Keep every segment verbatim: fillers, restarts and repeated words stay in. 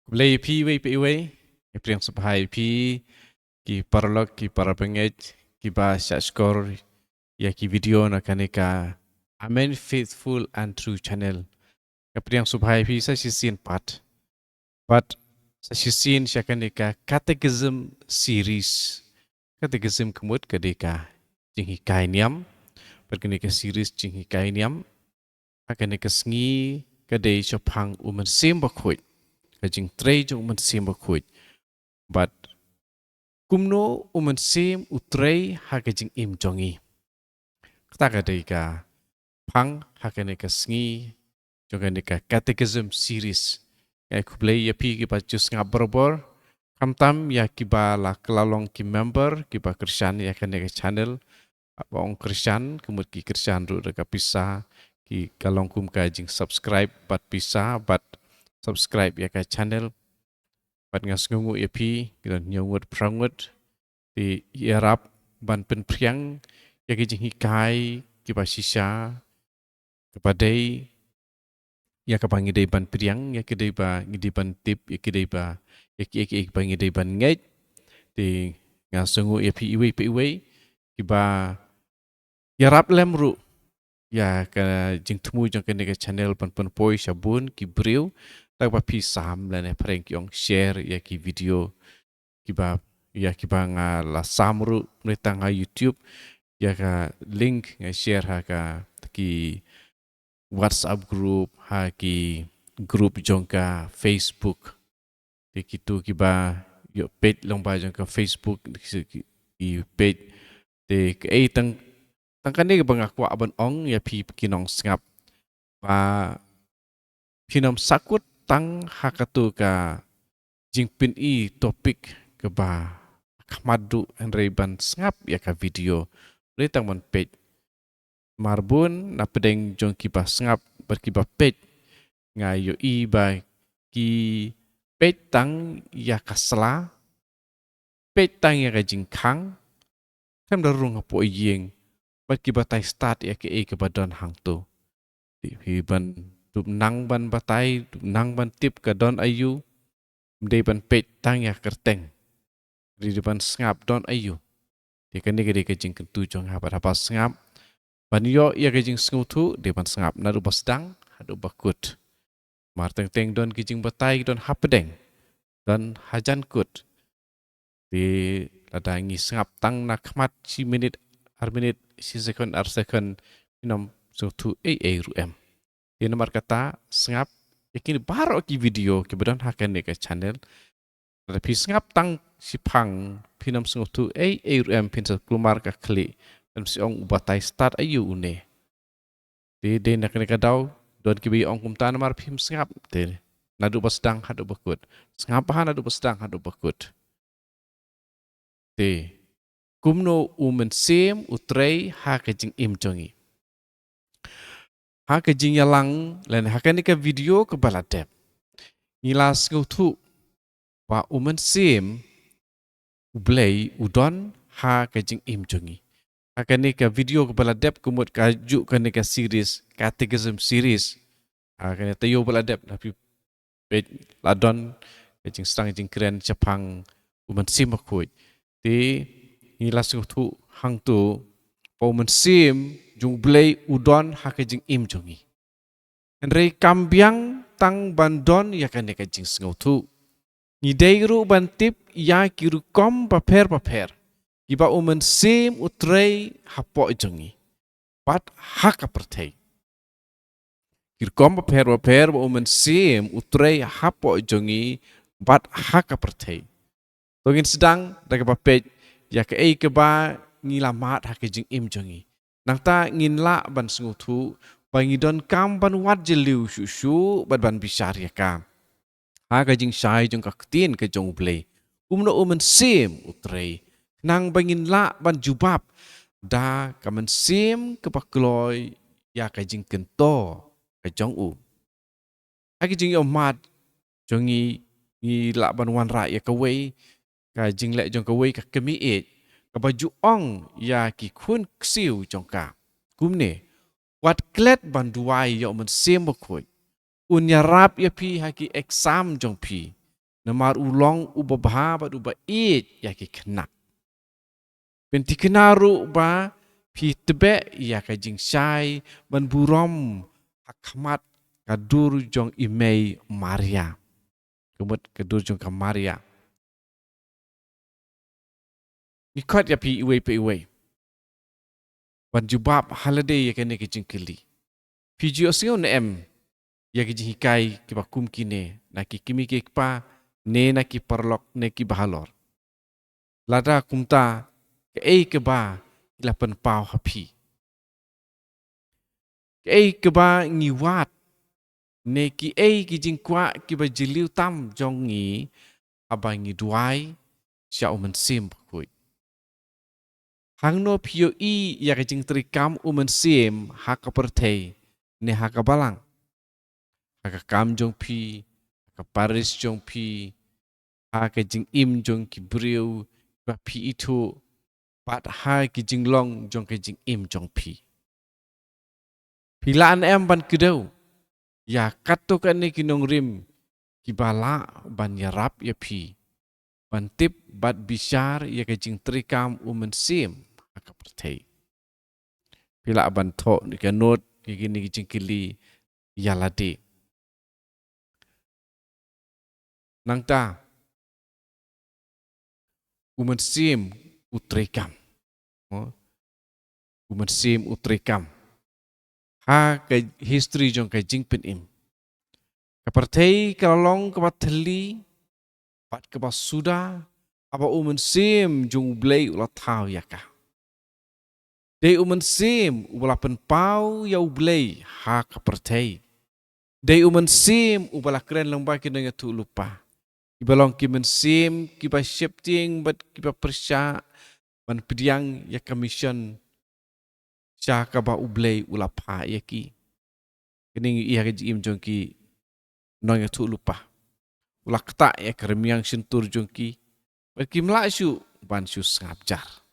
Khublei ïa phi iwei pa iwei. Nga pdiang sngewbha ïa phi ki paralok, ki parabangeit, kiba shah shkor ïa ki video na kane ka Amen Faithful and True Channel. Nga pdiang sngewbha ïa phi sa shisien pat. Pat sa shisien sha kane ka Catechism series. Catechism ka mut ka dei ka jinghikai niam. Pat kane ka series jinghikai niam ha kane ka sngi ka dei shaphang u Mynsiem Bakhuid, ka jingtrei jong u Mynsiem Bakhuid. Bad kumno u Mynsiem u trei ha ka jingim jong ngi. Kata ka dei ka phang ha kane ka sngi jong kane ka Catechism series. Nga ai khublei ïa phi kiba ju sngap barabor, khamtam ïa kiba la kylla long ki member, kiba kyrshan ïa kane ka channel. Ba ong kyrshan, ka mut ki kyrshan ruh da ka pisa, ki ka long kum ka jing subscribe bad pisa, bad subscribe ïa ka channel. Bad nga sngewnguh ïa phi, ki don hynñiew ngut phra ngut, te ïarap ban pynphriang ïa ki jinghikai kiba shisha, kaba dei ïa kaba ngi dei ban pdiang, ïa ki dei ba ngi dei ban tip, ïa ki dei ba, ïa ki, ïa ki, ïa ki ba ngi dei ban ngeit. Te nga sngewnguh ïa phi iwei pa iwei kiba ïarap lem ruh ïa ka jingthmu jong kane ka channel ban pynpoi sha bun ki briew. Lada ba phi sam lane phareng ki ong share ïa ki video kiba, ïa kiba nga la sam ruh, mynta tang ha YouTube, ïa ka link nga share ha ka ki WhatsApp group, ha ki group jong ka Facebook. Te kito kiba ïoh page lyngba jong ka Facebook, ki, ki, ki page. Te kaei tang, tang kane kaba nga kwah ban ong ïa phi ki nongsngap, ba phin ym sahkut tang ha kato ka jingpyni topic kaba khmat duh, hynrei ban sngap ïa ka video, hynrei tang ban peit. Namar bun na pdeng jong kiba sngap bad kiba peit, nga ïohi ba ki peit tang ïa ka sla, peit tang ïa ka jingkhang, khlem da rung hapoh ïing, bad ki batai stad ïa kaei kaba don hangto. Te phi ban dup nang ban batai, dup nang ban tip ka don aïu, ym dei ban peit tang ïa ka kyrteng. Dei ban sngap don aïu. Te kane ka dei ka jingkyntu jong nga, haba, haba sngap, ban ïoh ïa ka jingsngewthuh, dei ban sngap naduh ba sdang haduh ba kut. Namar teng teng don ki jingbatai ki don hapdeng, don hajan kut. Te lada ngi sngap tang na khmat shi minit, ar minit, shi sekon, ar sekon, phin ym sngewthuh ei ei ruh em. Te namar kata sngap ïa kine baroh ki video kiba don ha kane ka channel. Lada phi sngap tang shiphang, phin ym sngewthuh ei ei ruh em, phin sa kulmar ka khlieh, phin sa ong u batai stad aïu une. Te dei na kane ka daw don kiba ïa ong kumta namar phim sngap. Te naduh ba sdang haduh ba kut. Sngap bha naduh ba sdang haduh ba kut. Te kumno u Mynsiem u trei ha ka jingim jong ngi. Ha ka jingïalang lane ha kane ka video kaba la dep, ngi la sngewthuh ba u Mynsiem u Blei u don ha ka jingim jong ngi. Ha kane ka video kaba la dep, ka mut kajuh kane ka series, Catechism series, ha kane taïew ba la dep, lada phi peit la don ka jingsdang jingkren shaphang u Mynsiem Bakhuid. Te ngi la sngewthuh hangto ba u Mynsiem jong u Blei u don ha ka jingim jong ngi. Hynrei kam biang tang ban don ïa kane ka jingsngewthuh, ngi dei ruh ban tip ïa ki rukom bapher bapher kiba u Mynsiem u trei hapoh jong ngi bad ha ka pyrthei. Ki rukom bapher bapher ba u Mynsiem u trei hapoh jong ngi bad ha ka pyrthei. To ngin sdang da kaba peit ïa kaei kaba ngi la mad ha ka jingim jong ngi. Nangta ngin lah ban sngewthuh ba ngi donkam ban wad jylliew shuh shuh bad ban bishar ïa ka ha ka jingshai jong ka Ktien ka jong u Blei, kumno u Mynsiem u trei, khnang ba ngin lah ban jubab da ka mynsiem kaba kloi ïa ka jingkynto ka jong u. Ha ka jingïohmad jong ngi, ngi lah ban wanrah ïa kawei ka jingleh jong kawei ka kmie ïeit kaba ju ong ïa ki khun ksiew jong ka kumne: Wat klet ban duwai ïa u Mynsiem Bakhuid. Un ïarap ïa phi ha ki eksam jong phi. namar u long uba bha bad uba ïeit ïa ki khynnah. Pynthikna ruh ba phi tbeh ïa ka jingshai ban burom ha khmat ka dur jong i mei Maria. Ka mut ka dur jong ka Maria. Ngi khot ïa phi iwei pa iwei ban jubab ha lade ïa kane ka jingkylli. Phi ju ïohsngew ne em ïa ki jinghikai kiba kum kine na ki kmie ki kpa ne na ki paralok ne kiba halor? Lada kumta, kaei kaba ki la pynpaw ha phi? Kaei kaba ngi wad ne kiei ki jingkwah kiba jylliew tam jong ngi haba ngi duwai sha u Mynsiem Bakhuid? Hangno phi ïohi ïa ka jingtrei kam u Mynsiem ha ka pyrthei ne ha ka balang? Ha ka kam jong phi, ha ka parish jong phi, ha ka jingim jong ki briew ba phi ithuh, bad ha ki jinglong jong ka jingim jong phi. Phi lah ne em ban kdew ïa katto katne ki nongrim kiba lah ban ïarap ïa phi ban tip bad bishar ïa ka jingtrei kam u Mynsiem ha ka pyrthei? Phi lah ban thoh ne ka note ïa kine ki jingkylli ïa lade. Nangta, u Mynsiem u trei kam. Mo? U Mynsiem u trei kam ha ka history jong ka jingpynim. Ka pyrthei ka la long kaba thylli bad kaba suda haba u Mynsiem jong u Blei u la thaw ïa ka. Dei u Mynsiem uba la pynpaw ïa u Blei ha ka pyrthei. Dei u Mynsiem uba la kren lyngba ki nongïathuhlypa. Kiba long ki mynsiem kiba sheptieng bad kiba pyrshah ban pdiang ïa ka mission sha kaba u Blei u la phah ïa ki. Kane ngi ïohi ha ka jingim jong ki nongïathuhlypa. U la ktah ïa ka rmiang shyntur jong ki bad kim lah shuh ban shu sngap jar.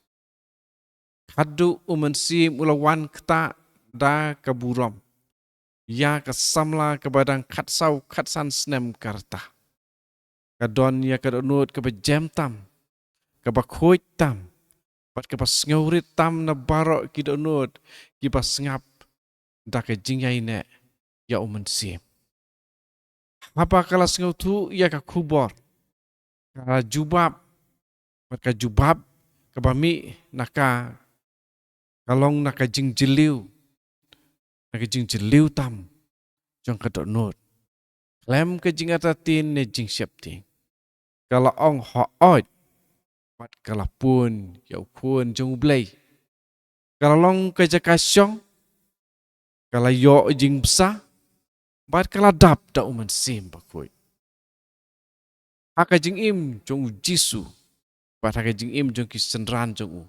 Haduh u Mynsiem u la wan ktah da ka burom ïa ka samla kaba dang khatsaw khatsan snem ka rta. Ka don ïa ka dohnud kaba jem tam, kaba khuid tam bad kaba sngewrit tam na baroh ki dohnud kiba sngap da ka jingïaineh ïa u Mynsiem. Haba ka la sngewthuh ïa ka khubor, ka la jubab, bad ka jubab kaba mih na ka, ka long na ka jingjylliew, na ka jingjylliew tam jong ka dohnud, khlem ka jingartatien ne jingsheptieng. Ka la ong, hooid, bad ka la pun ïa u Khun jong u Blei. Ka la long ka jaka shong, ka la ïoh jingbsa bad ka la dap da u Mynsiem Bakhuid. Ha ka jingim jong u Jisu bad ha ka jingim jong ki synran jong u.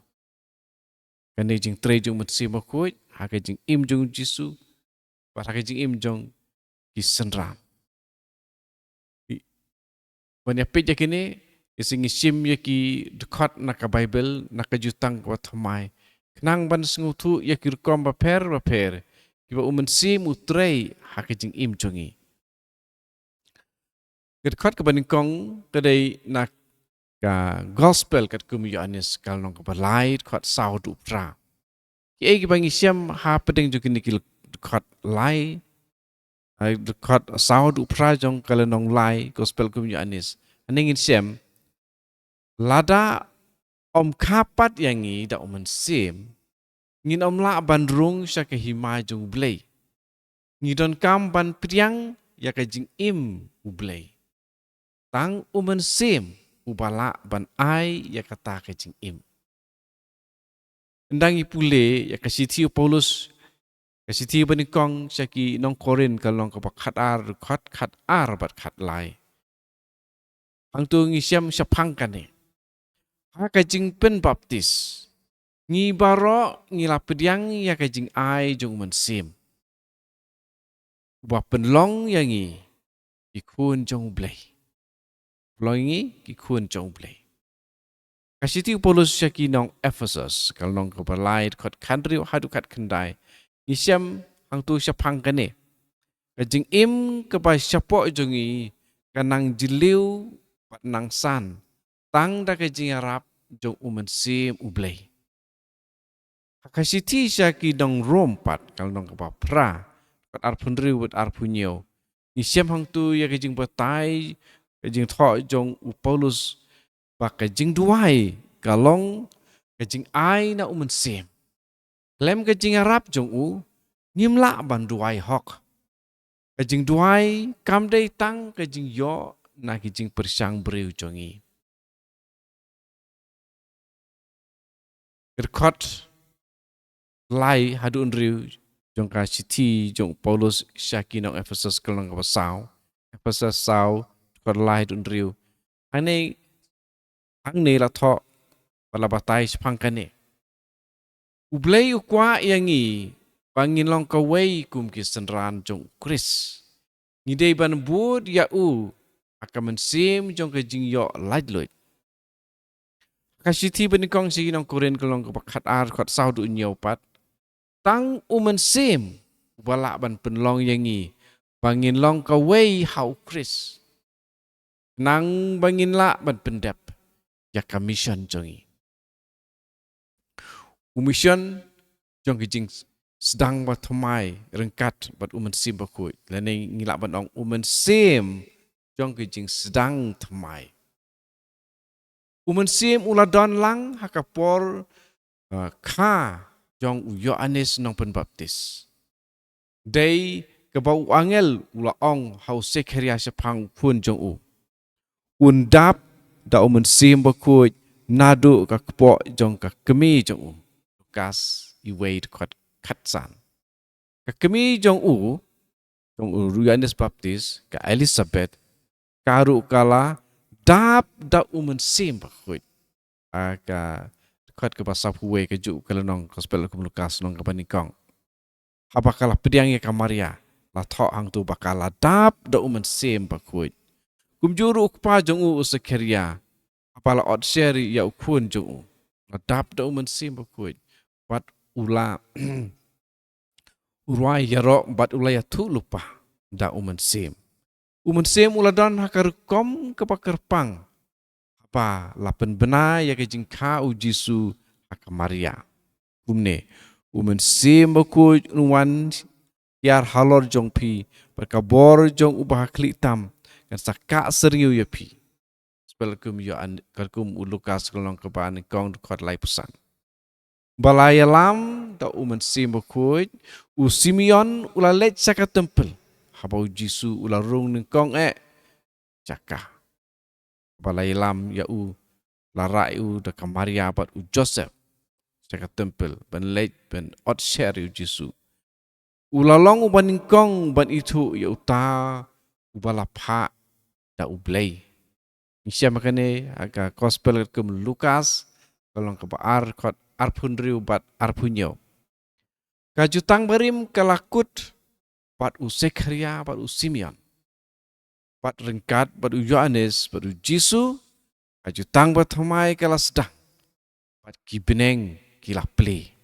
Kane jingtrei jong u Mynsiem Bakhuid ha ka jingim jong u Jisu bad ha ka jingim jong ki synran. Ban ïa peit ïa kine, ngi sngew shim ïa ki dkhot na ka Baibl, na ka Jutang kaba thymmai, khnang ban sngewthuh ïa ki rukom bapher bapher kiba u Mynsiem u trei ha ka jingim jong ngi. Ka dkhot kaba nyngkong ka dei na ka Gospel katkum u Ïoannis, ka lynnong kaba lai, dkhot saw haduh phra. Kiei kiba ngi shem hapdeng jong kine ki dkhot lai, ai, dkhot saw haduh phra jong ka lynnong lai Gospel katkum u Ïoannis? Hangne ngin shem, lada ym kha pat ïa ngi da u Mynsiem, ngin ym lah ban rung sha ka hima jong u Blei. Ngi donkam ban pdiang ïa ka jingim u Blei. Tang u Mynsiem uba lah ban ai ïa kata ka jingim. Ynda ngi pule ïa ka shithi u Paulus, ka shithi banyngkong sha ki nong Korinth, ka lynnong kaba khatar, dkhot khatar bad khatlai. Hangto ngi shem shaphang kane. Ha ka jingpynbaptis, ngi baroh ngi la pdiang ïa ka jingai jong u Mynsiem. Uba pynlong ïa ngi ki khun jong u Blei. Pynlong ïa ngi ki khun jong u Blei. Ka shithi u Paulus sha ki nong Ephesus, ka lynnong kaba lai, dkhot khathynriew haduh khatkhyndai. Ngi shem hangto shaphang kane. Ka jingim kaba shapoh jong ngi ka nang jylliew bad nangsan tang da ka jingïarap jong U Mynsiem U Blei. Ha ka shithi sha ki nong Rom pat, ka lynnong kaba phra, dkhot arphew hynriew bad arphew hynñiew, ngi shem hangto ïa ka jingbatai, ka jingthoh jong u Paulus, ba ka jingduwai ka long ka jingai na U Mynsiem. Khlem ka jingïarap jong u, ngim lah ban duwai hok. Ka jingduwai kam dei tang ka jingïoh na ki jingpyrshang briew jong ngi. Ka dkhot lai haduh hynriew jong ka shithi jong u Paulus sha ki nong Ephesus, ka lynnong kaba saw. Ephesus saw, dkhot lai haduh hynriew. Hangne, hangne la thoh bad la batai shaphang kane. U Blei u kwah ïa ngi ba ngin long kawei kum ki synran jong u Khrist. Ngi dei ban bud ïa u ha ka mynsiem jong ka jingïoh laitluid. Ka shithi banyngkong sha ki nong Korinth, ka lynnong kaba khatar, dkhot saw haduh hynñiew pat. Tang U Mynsiem uba lah ban pynlong ïa ngi ba ngin long kawei ha u Khrist, khnang ba ngin lah ban pyndep ïa ka mission jong ngi. U mission jong ka jingsdang bathymmai ryngkat bad U Mynsiem Bakhuid, lane ngi lah ban ong U Mynsiem jong ka jingsdang thymmai. U Mynsiem u la don lang ha ka por, uh, kha jong u Ïoannis Nongpynbaptis. Dei kaba u angel u la ong ha u Sekharia shaphang u khun jong u, un dap da U Mynsiem Bakhuid naduh ka kpoh jong ka kmie jong u. Lukas wei, dkhot khatsan. Ka kmie jong u, jong u Ïoannis Baptis, ka Elisabet, ka ruh ka la dap da U Mynsiem Bakhuid. Ha ka dkhot kaba saphew wei, kajuh ka lynnong Gospel kum u Lukas lynnong kaba nyngkong. Haba ka la pdiang ïa ka Maria, la thoh hangto ba ka la dap da U Mynsiem Bakhuid. Kumjuh ruh u kpa jong u, u Sekharia, haba la ot sher ïa u khun jong u, la dap da U Mynsiem Bakhuid. Bad u la u rwai ïaroh bad u la ïathuh lypa da U Mynsiem. U Mynsiem u la don ha ka rukom kaba kyrpang haba la pynbna ïa ka jingkha u Jisu ha ka Maria. Kumne, U Mynsiem Bakhuid un wan hiar halor jong phi, bad ka bor jong u Bahakhlieh tam kan sa kah syrngiew ïa phi. Gospel kum u Ïoan, ka kum u Lukas, ka lynnong kaba nyngkong, dkhot laiphew san. Ba la ïalam da U Mynsiem Bakhuid, u Simeon u la leit sha ka templ haba u Jisu u la rung nyngkong eh sha ka. Ba la ïalam ïa u, la rah ïa u da ka Maria bad u Joseph sha ka templ ban leit ban ot sher ïa u Jisu. U la long uba nyngkong ban ithuh ïa uta uba la phah da U Blei. Ngi shem ha kane ha ka Gospel katkum u Lukas, ka lynnong kaba ar, dkhot arphew hynriew bad arphew hynñiew. Ka jutang barim ka la kut bad u Sekharia bad u Simeon, bad ryngkat bad u Ïoannis bad u Jisu, ka jutang bathymmai ka la sdang, bad ki bneng ki la plie.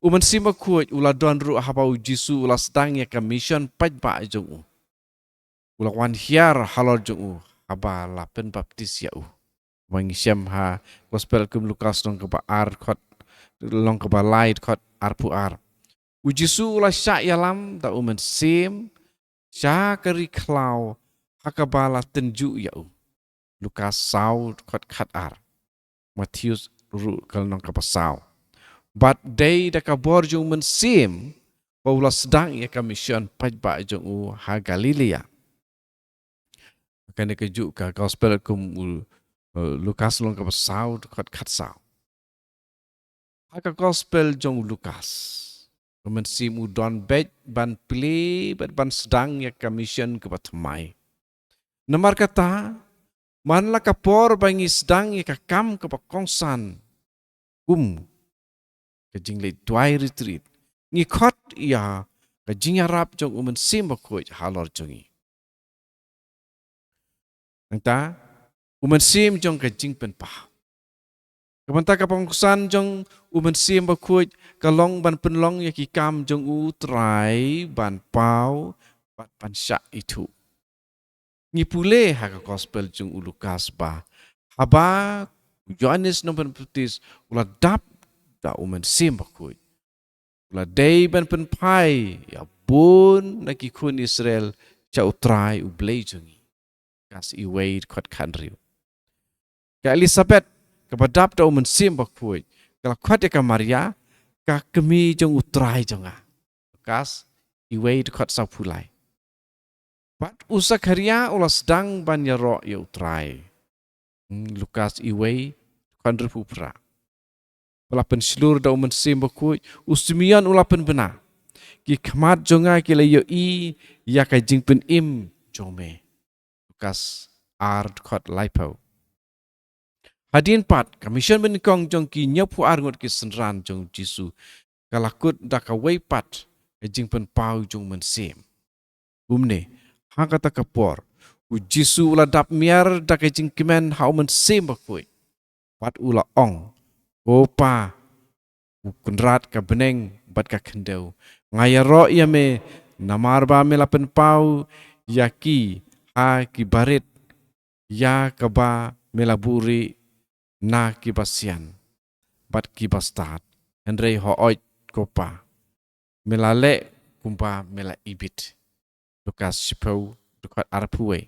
U Mynsiem Bakhuid u la don ruh haba u Jisu u la sdang ïa ka mission paidbah jong u. U la wan hiar halor jong u haba la pynbaptis ïa u. Ba ngi shem ha Gospel kum u Lukas lynnong kaba ar, dkhot, lynnong kaba lai, dkhot arphew ar. U Jisu u la shah ïalam da U Mynsiem sha ka ri khlaw ha kaba la tynjuh ïa u. Lukas saw, dkhot khatar. Mathaios ruh ka lynnong kaba saw. Bad dei da ka bor jong U Mynsiem ba u la sdang ïa ka mission paidbah jong u ha Galilea. Kane kajuh ka Gospel kum u, eh, Lukas lynnong kaba saw, dkhot khatsaw. Ha ka Gospel jong u Lukas, U Mynsiem u don beit ban plie bad ban sdang ïa ka mission kaba thymmai. Namar kata, man la ka por ba ngi sdang ïa ka kam kaba kongsan kum ka jingleit duwai retreat, ngi khot ïa ka jingïarap jong U Mynsiem Bakhuid halor jong ngi. Nangta, U Mynsiem jong ka jingpynpaw. Ka bynta kaba kongsan jong U Mynsiem Bakhuid ka long ban pynlong ïa ki kam jong U Trai ban paw bad ban shah ithuh. Ngi pule ha ka gospel jong u Lukas ba haba u Ïoannis Nongpynbaptis u la dap da u Mynsiem Bakhuid, u la dei ban pynphai ïa bun na ki khun Israel sha U Trai U Blei jong ngi. Lukas wei dkhot khathynriew. Ka Elisabet kaba dap da u Mynsiem Bakhuid ka la khot ïa ka Maria ka kmie jong U Trai jong nga. Lukas wei dkhot sawphew lai. Bad u Sakharia u la sdang ban ïaroh ïa U Trai. Hmm, Lukas wei dkhot hynriewphew phra. Ba la pynshlur da u Mynsiem Bakhuid, u Simeon u la pynbna. Ki khmat jong nga ki la ïohi ïa ka jingpynim jong me. Lukas ar dkhot laiphew. Hadien pat ka mishon banyngkong jong ki hynñiewphew ar ngut ki synran jong u Jisu ka la kut da kawei pat ka jingpynpaw jong u Mynsiem. Kumne, ha kata ka por, u Jisu u la dap miar da ka jingkmen ha u Mynsiem Bakhuid. Bad u la ong, Ko Pa, u Kynrad ka bneng bad ka khyndew, nga ïaroh ïa me, namar ba me la pynpaw ïa ki ha ki barit, ïa kaba me la buhrieh na ki basian bad ki bastad. Hynrei hooid, Ko Pa, me la leh kumba me la ibit. Lukas shiphew dkhot arphew wei.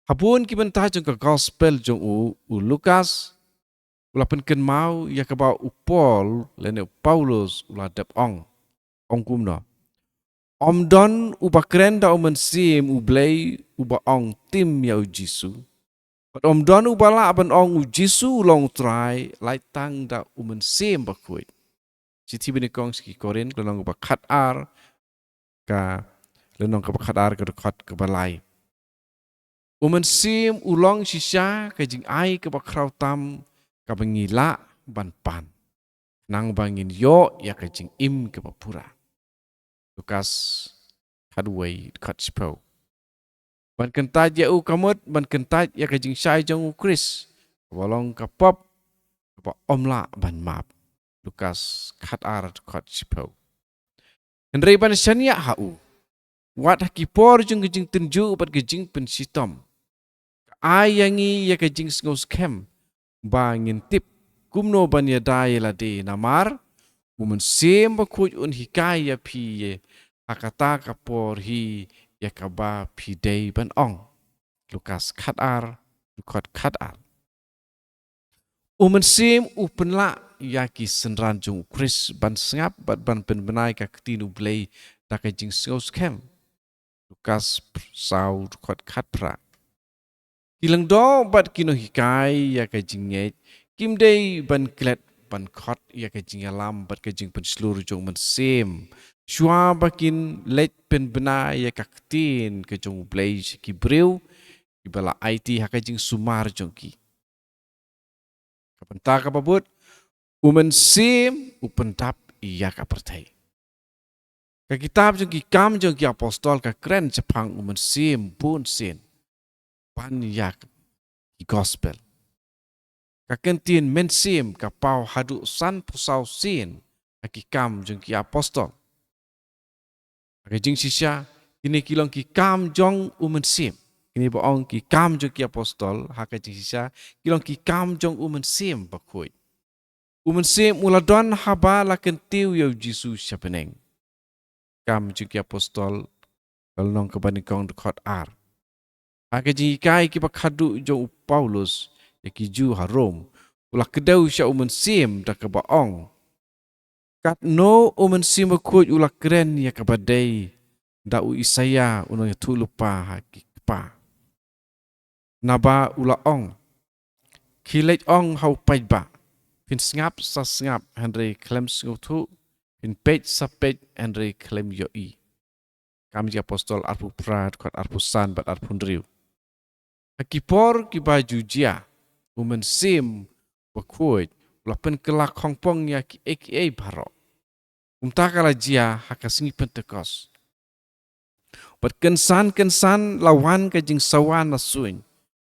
Ha bun ki bynta jong ka gospel jong u, u Lukas u la pynkynmaw ïa kaba u Paul lane u Paulus u la dep ong. Ong kumno? Ym don uba kren da u Mynsiem U Blei uba ong tim ïa u Jisu. Bad ym don uba lah ban ong u Jisu u long U Trai lait tang da u Mynsiem Bakhuid. Shithi banyngkong sha ki Korinth, lynnong kaba khatar, ka lynnong kaba khatar, ka dkhot kaba lai. U Mynsiem u long shisha ka jingai kaba khraw tam kaba ngi lah ban pan, khnang ba ngin ïoh ïa ka jingim kaba pura. Lukas khatwei dkhot shiphew. Ban kyntait ïa u ka mut ban kyntait ïa ka jingshai jong u Khrist, kaba long ka pop kaba ym lah ban map. Lukas khatar dkhot shiphew. Hynrei ban shaniah ha u, wat ha ki por jong ka jingtynjuh bad ka jingpynshitom, ka ai ïa ngi ïa ka jingsngewskhem ba ngin tip kumno ban ïada ïa lade, namar u Mynsiem Bakhuid un hikai ïa phi ha kata ka por hi ïa kaba phi dei ban ong. Lukas khatar dkhot khatar. U Mynsiem u pynlah ïa ki synran jong u Khrist ban sngap bad ban pynbna ïa ka ktien U Blei da ka jingsngewskhem. Lukas saw dkhot khatphra. Ki lyngdoh bad ki nonghikai ïa ka jingngeit kim dei ban klet ban khot ïa ka jingïalam bad ka jingpynshlur jong u Mynsiem shuwa ba kin leit pynbna ïa ka ktien ka jong U Blei sha ki briew kiba la aiti ha ka jingsumar jong ki. Ka bynta kaba bud, u Mynsiem u pyndap ïa ka pyrthei. Ka kitab jong ki Kam jong ki Apostol ka kren shaphang u Mynsiem bun sien ban ïa ki gospel. Ka kyntien mynsiem ka paw haduh sanphew saw sien ha ki Kam jong ki Apostol. Ha ka jingshisha, kine ki long ki kam jong u Mynsiem. Kine ba ong ki Kam jong ki Apostol, ha ka jingshisha ki long ki kam jong u Mynsiem Bakhuid. U Mynsiem u la don haba la kyntiew ïa u Jisu sha bneng. Kam jong ki Apostol, ka lynnong kaba nyngkong, dkhot ar. Ha ka jinghikai kiba khadduh jong u Paulus ïa ki Jiw ha Rom, u la kdew sha u Mynsiem da kaba ong, katno u Mynsiem Bakhuid u la kren ïa kaba dei da u Isaïa u nongïathuhlypa ha ki kpa. Naba u la ong, khie leit ong ha u paidbah, phin sngap sa sngap hynrei khlem sngewthuh, phin peit sa peit hynrei khlem ïohi. Kam jong ki Apostol arphew phra, dkhot arphew san bad arphew hynriew. Ha ki por kiba ju jia, u Mynsiem Bakhuid u la pynkylla khongpong ïa kiei kiei baroh. Kumta ka la jia ha ka sngi Pentekost. Bad kynsan kynsan la wan ka jingsawa na suiñ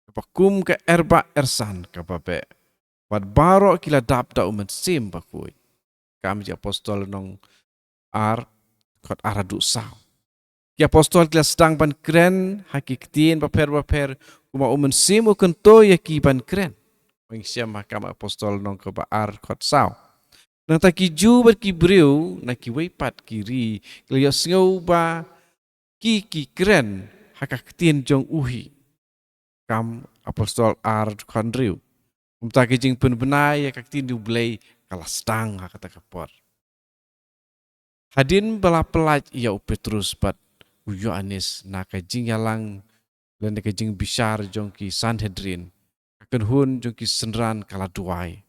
kaba kum ka erbah ersan kaba beh, bad baroh ki la dap da u Mynsiem Bakhuid. Kam jong ki Apostol lynnong ar, dkhot ar haduh saw. Ki apostol ki la sdang ban kren ha ki ktien bapher bapher, kumba u Mynsiem u kyntu ïa ki ban kren. Ba ngi shem ha Kam Apostol lynnong kaba ar dkhot saw. Nangta ki Jiw bad ki briew na kiwei pat ki ri ki la ïohsngew ba ki ki kren ha ka ktien jong u hi. Kam Apostol ar dkhot hynriew. Kumta ka jingpynbna ïa ka ktien U Blei ka la sdang ha kata ka por. Hadien ba la pyllait ïa u Petrus bad u Ïoannis na ka jingïalang lane ka jingbishar jong ki Sanhedrin, ka kynhun jong ki synran ka la duwai.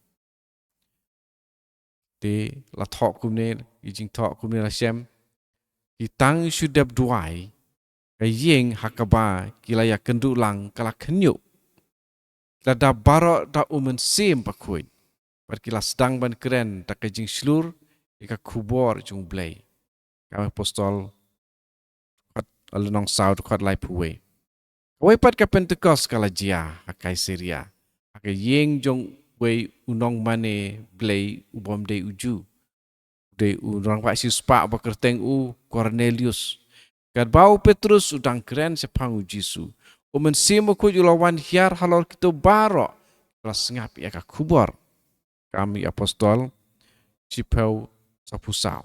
Te la thoh kumne, i jingthoh kumne la shem. Ki tang shu dep duwai, ka ïing ha kaba ki la ïakynduh lang ka la khynñiuh. Ki la dap baroh da u Mynsiem Bakhuid. Bad ki la sdang ban kren da ka jingshlur ïa ka khubor jong U Blei. Kam Apostol dkhot, lynnong saw dkhot laiphew wei. Kawei pat ka Pentekost ka la jia ha Kaisaria, ha ka ïing jong uwei u nongmane Blei u bym dei u Jiw. U dei u rangbah siewspah ba kyrteng u Kornelius. Katba u Petrus u dang kren shaphang u Jisu, u Mynsiem Bakhuid u la wan hiar halor kito baroh ba la sngap ïa ka khubor. Kam ki Apostol shiphew, sawphew saw.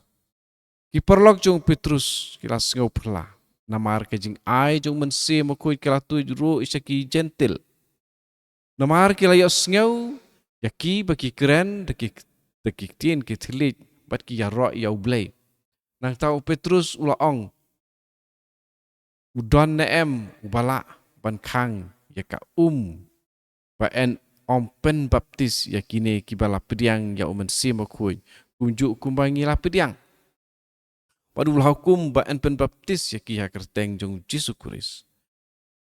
Ki paralok jong u Petrus ki la sngew phylla namar ka jingai jong u Mynsiem Bakhuid ka la tuid ruh sha ki Jentil. Namar ki la ïohsngew ïa ki ba ki kren da ki, da ki ktien ki thylliej bad ki ïaroh ïa U Blei. Nangta u Petrus u la ong, u don ne em uba lah ban khang ïa ka um ba yn ym pynbaptis ïa kine kiba la pdiang ïa u Mynsiem Bakhuid kumjuh kumba ngi la pdiang? Bad u la hukum ba yn pynbaptis ïa ki ha ka kyrteng jong u Jisu Khrist.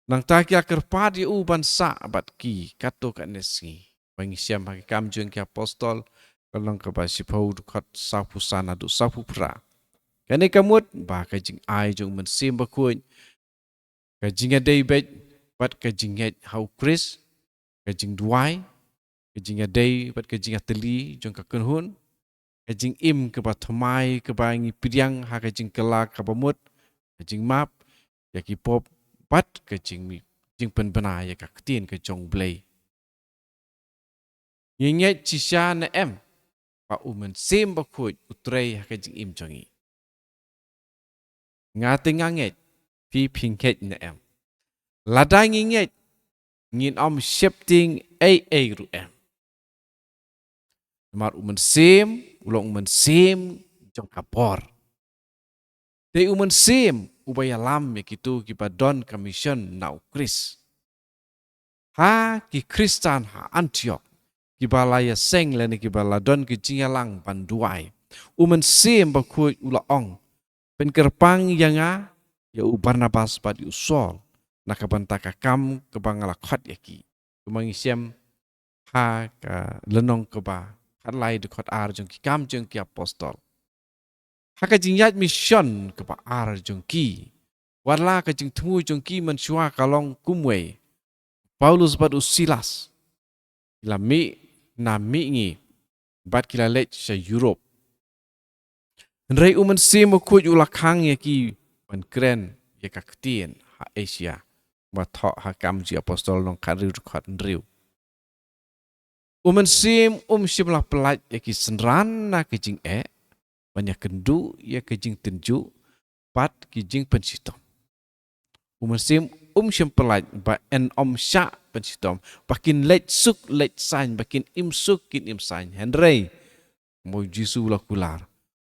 Nangta ki la kyrpad ïa u ban sah bad ki katto katne sngi. Ba ngi shem ha ki Kam jong ki Apostol, ka lynnong kaba shiphew, dkhot sawphew san haduh sawphew phra. Kane ka mut ba ka jingai jong u Mynsiem Bakhuid, ka jingïadei beit bad ka jingngeit ha u Khrist, ka jingduwai, ka jingïadei bad ka jingïatylli jong ka kynhun, ka jingim kaba thymmai kaba ngi pdiang ha ka jingkylla kaba mut, ka jingmap ïa ki pop bad ka jingmi-, jingpynbna ïa ka ktien ka jong U Blei. Ngi ngeit shisha ne em ba u Mynsiem Bakhuid u trei ha ka jingim jong ngi? Nga te nga ngeit, phi phi ngeit ne em? Lada ngi ngeit, ngin ym sheptieng ei ei ruh em. Namar u Mynsiem u long u Mynsiem jong ka bor. Te u Mynsiem uba ïalam ïa kito kiba don ka mission na u Khrist. Ha ki Khristan ha Antiok, kiba la ïaseng lane kiba la don ka jingïalang ban duwai, u Mynsiem Bakhuid u la ong, pynkyrpang ïa nga, ïa u Barnabas bad ïa u Saul na ka bynta ka kam kaba nga la khot ïa ki. Kumba ngi shem ha ka lynnong kaba khatlai, dkhot ar jong ki Kam jong ki Apostol. Ha ka jingïaid mission kaba ar jong ki, wat la ka jingthmu jong ki mynshuwa ka long kumwei, Paulus bad u Silas ki la mih na mihngi bad ki la leit sha Europe. Hynrei u Mynsiem Bakhuid u la khang ïa ki ban kren ïa ka ktien ha Asia. Ba thoh ha Kam jong ki Apostol lynnong khathynriew, dkhot hynriew. U Mynsiem um shym la pyllait ïa ki synran na ka jingeh ban ïakynduh ïa ka jingtynjuh bad ki jingpynshitom. U Mynsiem um shym pyllait ba yn ym shah pynshitom, ba kin leit suk leit saiñ, ba kin im suk kin im saiñ. Hynrei mo Jisu u la kular,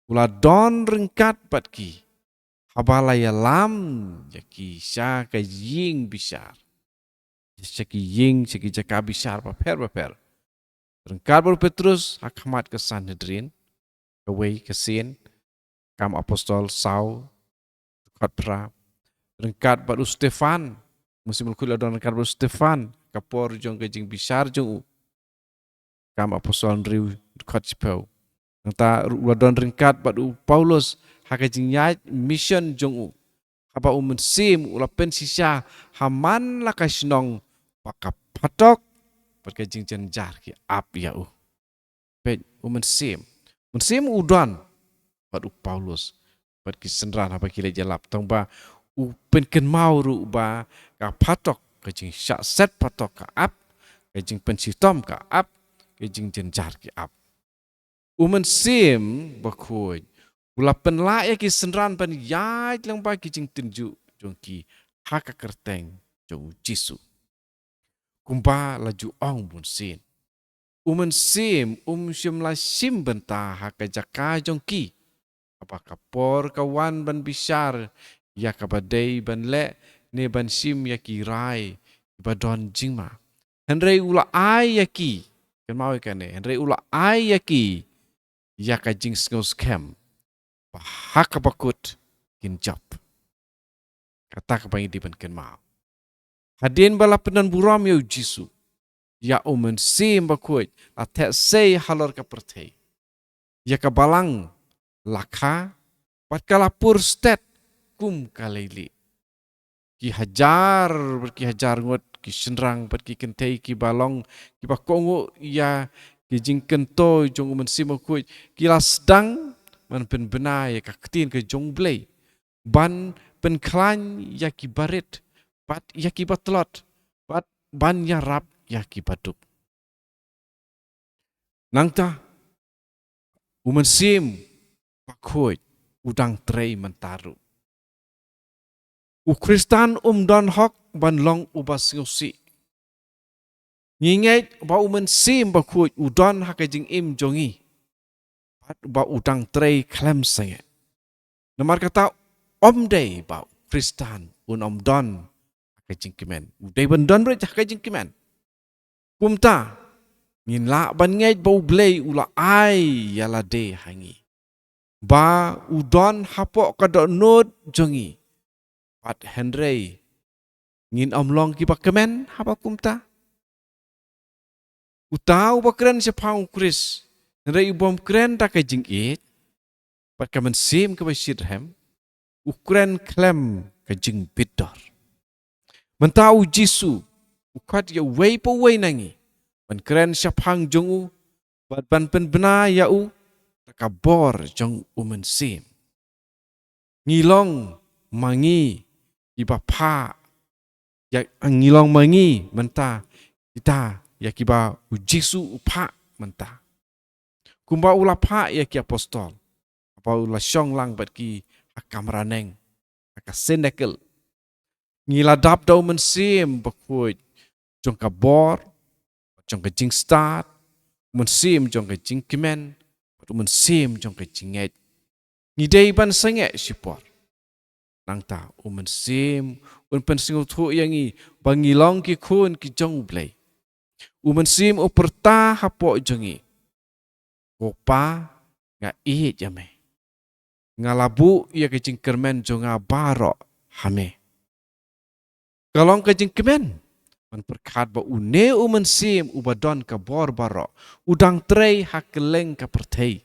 u la don ryngkat bad ki haba la ïalam ïa ki sha ka ïing bishar, sha ki ïing, sha ki jaka bishar bapher bapher. Ryngkat bad u Petrus ha khmat ka Sanhedrin, kawei ka sien, Kam Apostol saw, dkhot phra. Ryngkat bad u Stephan, u Mynsiem Bakhuid u la don ryngkat bad u Stephan ka por jong ka jingbishar jong u. Kam Apostol hynriew, dkhot shiphew. Nangta u la don ryngkat bad u Paulus ha ka jingïaid mission jong u, haba u Mynsiem u la pynshisha ha man la ka shnong ba ka phatok bad ka jingjynjar ki ap ïa u. Peit, u Mynsiem, Mynsiem u don bad u Paulus, bad ki synran haba ki leit ïalap, tang ba u pynkynmaw ruh ba ka phatok, ka jingshah set phatok ka ap, ka jingpynshitom ka ap, ka jingjynjar ki ap. U Mynsiem Bakhuid u la pynlah ïa ki synran ban ïaid lyngba ki jingtynjuh jong ki ha ka kyrteng jong u Jisu. Kumba la ju ong bun sien, u Mynsiem um shym la shim bynta ha ka jaka jong ki, haba ka por ka wan ban bishar ïa kaba dei ban leh ne ban shim ïa ki rai kiba don jingma. Hynrei u la ai ïa ki, kynmaw ïa kane, hynrei u la ai ïa ki ïa ka jingsngewskhem ba ha kaba kut kin jop. Kata kaba ngi dei ban kynmaw. Hadien ba la pyndonburom ïa u Jisu, ïa u Mynsiem Bakhuid la theh sei halor ka pyrthei. Ïa ka balang la kha, bad ka la pur stet kum ka leilieh. Ki hajar bad ki hajar ngut ki shynrang bad ki kynthei kiba long kiba kohnguh ïa ki jingkyntu jong u Mynsiem Bakhuid ki la sdang ban pynbna ïa ka ktien ka jong u Blei, ban pynkhlaiñ ïa kiba rit bad ïa kiba tlot, bad ban ïarap ïa kiba duk. Nangta, u Mynsiem Bakhuid u dang trei mynta ruh. U Khristan um don hok ban long uba sngewsih. Ngi ngeit ba u Mynsiem Bakhuid u don ha ka jingim jong ngi, bad ba u dang trei khlem sangeh. Namar kata, ym dei ba u Khristan un ym don ha ka jingkmen. U dei ban don ruh ha ka jingkmen. Kumta, ngin lah ban ngeit ba u Blei u la ai ïa lade ha ngi, ba u don hapoh ka dohnud jong ngi. Bad hynrei, ngin ym long kiba kmen haba kumta? Uta uba kren shaphang u Khrist, hynrei u bym kren da ka jingïeit bad ka mynsiem kaba shitrhem, u kren khlem ka jingbitdor. Mynta u Jisu u khot ïa uwei pa uwei na ngi ban kren shaphang jong u, bad ban pynbna ïa u da ka bor jong u Mynsiem. Ngi long ma ngi kiba phah ïa, ngi long ma ngi mynta kita ïa kiba u Jisu u phah mynta. Kumba u la phah ïa ki apostol, ba u la shong lang bad ki ha kamra neng, ha ka synekil. Ngi la dap da u Mynsiem Bakhuid jong ka bor, jong ka jingstad, u Mynsiem jong ka jingkmen, bad u Mynsiem jong ka jingngeit. Ngi dei ban sangeh shipor. Nangta u Mynsiem un pynsngewthuh ïa ngi ba ngi long ki khun ki jong u Blei. U Mynsiem u pyrta hapoh jong ngi, "Ko Pa, nga ïeit ïa me. Nga la buh ïa ka jingkyrmen jong nga baroh ha me." Ka long ka jingkmen ban pyrkhat ba une u Mynsiem uba don ka bor baroh u dang trei ha kylleng ka pyrthei.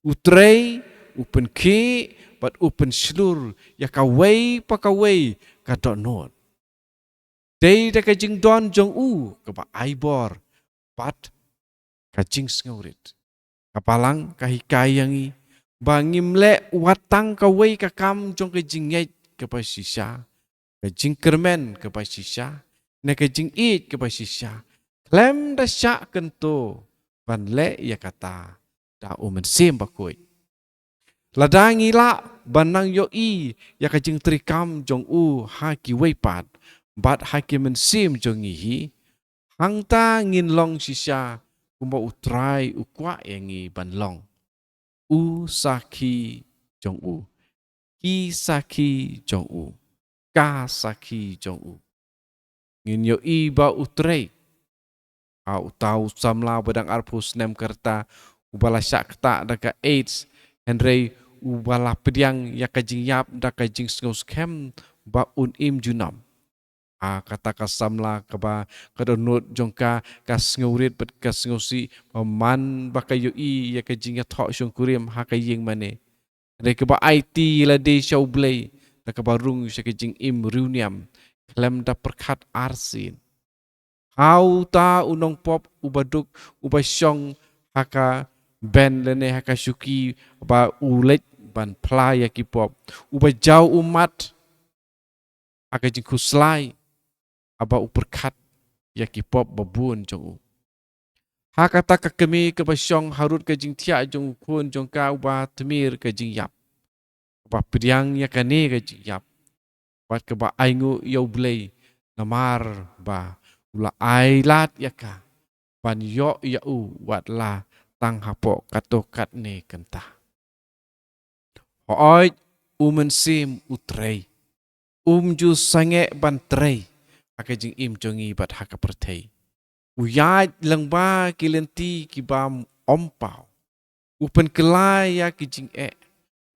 U trei, u pynkhih bad u pynshlur ïa kawei pa kawei ka dohnud. Dei da ka jingdon jong u kaba ai bor bad ka jingsngewrit. Ka Balang ka hikai ïa ngi ba ngim leh wat tang kawei ka kam jong ka jingngeit kaba shisha, ka jingkyrmen kaba shisha, ne ka jingïeit kaba shisha, khlem da shah kyntu ban leh ïa kata da u Mynsiem Bakhuid. Lada ngi lah ban nang ïohi ïa ka jingtrei kam jong u ha kiwei pat bad ha ki mynsiem jong ngi hi, hangta ngin long shisha kumba u Trai u kwah ïa ngi ban long. U sakhi jong u, ki sakhi jong u, ka sakhi jong u. Ngin ïohi ba u trei. Ha uta u samla ba dang arphew snem ka rta, uba la shah ktah da ka AIDS, hynrei uba la pdiang ïa ka jingïap da ka jingsngewskhem ba un im junom. Ha kata ka samla kaba ka dohnud jong ka ka sngewrit bad ka sngewsih ba man ba ka ïohi ïa ka jingïathoh shongkurim ha ka ïing mane. Hynrei kaba aiti ïa lade sha u Blei da kaba rung sha ka jingim riewniam khlem da pyrkhat arsien. Ha uta u nongpop uba duk uba shong ha ka ben lane ha ka shuki ba u leit ban phla ïa ki pop, uba jaw ummat ha ka jingkhuslai, haba u pyrkhat ïa ki pop babun jong u. Ha kata ka kmie kaba shong harud ka jingthiah jong u khun jong ka uba tmir ka jingïap, kaba pdiang ïa kane ka jingïap, bad kaba ainguh ïa U Blei, namar ba u la ailad ïa ka ban ïoh ïa u, wat la tang hapoh kato katne kynta. Hooid, U Mynsiem u trei. Um ju sangeh ban trei ha ka jingim jong ngi bad ha ka pyrthei. U ïaid lyngba ki lynti ki bym paw. U pynkylla ïa ki jingeh.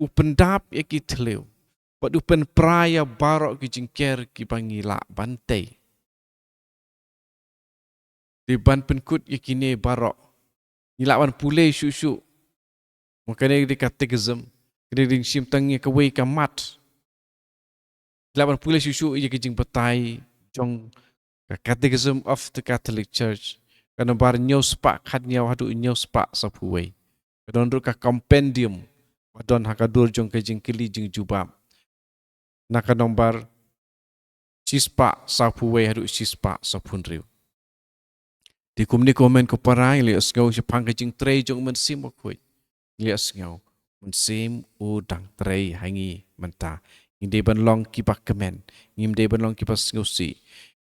U pyndap ïa ki thliew. Bad u pynpra ïa baroh ki jingker kiba ngi lah ban tei. Dei ban pynkut ïa kine baroh, ngi lah ban pule shuh shuh. Ma kane ka dei ka catechism, kane ka dei shim tang ïa kawei ka mat. Ngi lah ban pule shuh shuh ïa ka jingbatai jong ka Catechism of the Catholic Church, ka nombar hynñiew spah khatñiew haduh hynñiew spah sawphew wei. Ka don ruh ka compendium ba don ha ka dur jong ka jingkylli jingjubab, na ka nombar shispah sawphew wei haduh shispah sawphew hynriew. Te kumne ko hynmen ko para, ngi la ïohsngew shaphang ka jingtrei jong U Mynsiem Bakhuid. Ngi la ïohsngew U Mynsiem u dang trei ha ngi mynta. Ngim dei ban long kiba kmen, ngim dei ban long kiba sngewsih.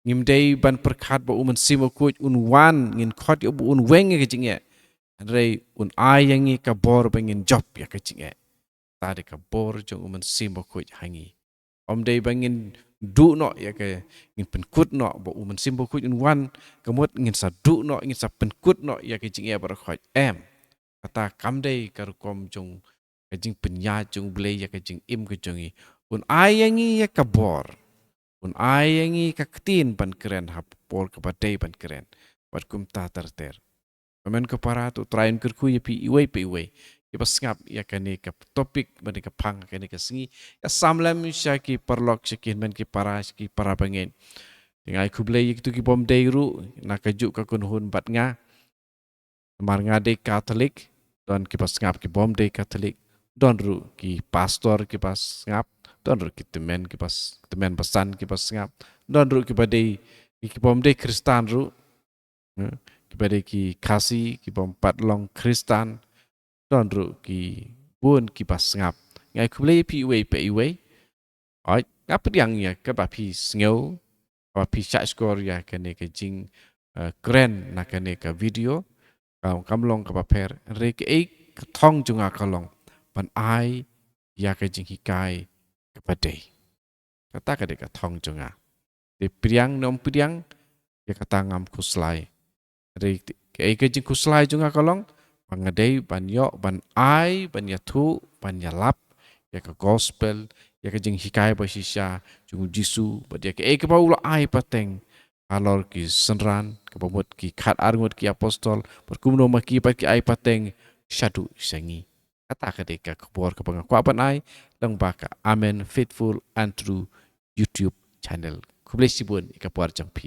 Ngim dei ban pyrkhat ba U Mynsiem Bakhuid un wan, ngin khot ïa u ba un weng ïa ka jingeh. Hynrei un ai ïa ngi ka bor ba ngin jop ïa ka jingeh. Kata dei ka bor jong U Mynsiem Bakhuid ha ngi. Ym dei ba ngin duh noh ïa ka, ngin pynkut noh ba U Mynsiem Bakhuid un wan, ka mut ngin sa duh noh, ngin sa pynkut noh ïa ka jingeh baroh khoit. Em. Kata kam dei ka rukom jong ka jingpynïaid jong U Blei ïa ka jingim ka jong ngi. Un ai ïa ngi ïa ka bor. Un ai ïa ngi ka ktien ban kren ha por kaba dei ban kren. Bad kumta ter ter. Ko hynmen ko para, to U Trai un kyrkhu ïa phi iwei pa iwei kiba sngap ïa kane ka topic bad ka phang kane ka sngi. Ïa sam lem sha ki paralok, sha ki hynmen ki para, sha ki para bangeit. Te nga ai khublei ïa kito ki bym dei ruh na kajuh ka kynhun bad nga. Namar nga dei Katholik, don kiba sngap ki bym dei Katholik, don ruh ki pastor kiba sngap, don ruh ki tymmen kiba s-, tymmen basan kiba sngap, don ruh kiba dei, ki bym dei Khristan ruh, eh, kiba dei ki Khasi, ki bym pat long Khristan, don ruh ki bun kiba sngap. Nga ai khublei ïa phi iwei pa iwei. Hooid, nga pdiang ïa kaba phi sngew, kaba phi shahshkor ïa kane ka jing, eh, kren na kane ka video. Kam, kam long kaba pher, hynrei kaei ka thong jong nga ka long ban ai ïa ka jinghikai kaba dei. Kata ka dei ka thong jong nga. Te pdiang ne ym pdiang, ïa kata ngam khuslai. Hynrei kaei ka jingkhuslai jong nga ka long ba nga dei ban ïoh, ban ai, ban ïathuh, ban ïalap ïa ka gospel, ïa ka jinghikai bashisha jong U Jisu, bad ïa kaei kaba u la ai pateng halor ki synran, kaba mut ki khatar ngut ki apostol, bad kumno ma ki pat ki ai pateng shaduh sha ngi. Kata ka dei ka khubor kaba nga kwah ban ai lyngba ka Amen Faithful and True YouTube channel. Khublei shibun ïa ka por jong phi.